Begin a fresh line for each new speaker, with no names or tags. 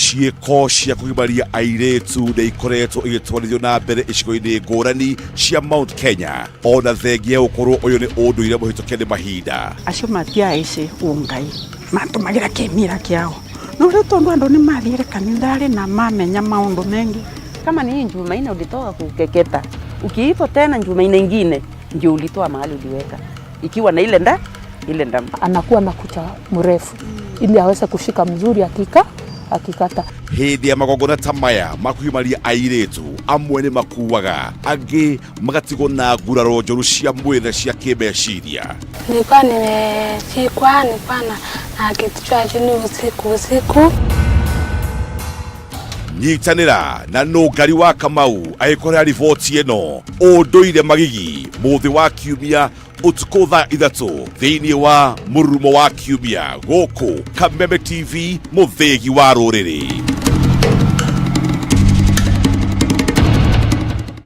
Ciĩko cia kũgimaria airĩtu nĩ ikoretwo igĩtwarithio na mbere icigo-inĩ ngũrani cia Mount Kenya, ona thengia ya gũkorwo ũyũ nĩ ũndũire mũhĩtũke nĩ mahinda.
Acio matiaĩci ũngai matũmagĩra kĩmira kĩao no rĩu tondũ andũ nĩ mathiire kanitha-rĩ na mamenya maũndũ mengi.
Kama ni hii Jumanne ulitoka kukeketa, ukiitwa tena Jumanne ingine ndio ulitoa mahali uliweka, ikiwa na ile nda ile ndamu.
Anakuwa na kucha mrefu ili aweze kushika mzuri akika akikata.
Hĩndĩ ya magongona ta maya ma kũgimaria airĩtu, amwe nĩ makuaga, angĩ magatigwo na nguraro njũru cia mwĩrĩ na cia kĩmeciria.
Nilikuwa nimeshikwa, nilikuwa na naketishwa chini usiku usiku.
Nyitanĩra na Nũngari wa Kamau agĩkorera riboti ĩno ũndũire magigi mũthĩ wa kiumia ũtukũ thaa 3 thĩinĩ wa mũrurumo wa kiumia gũkũ Kameme TV, mũthĩgi wa rũrĩrĩ.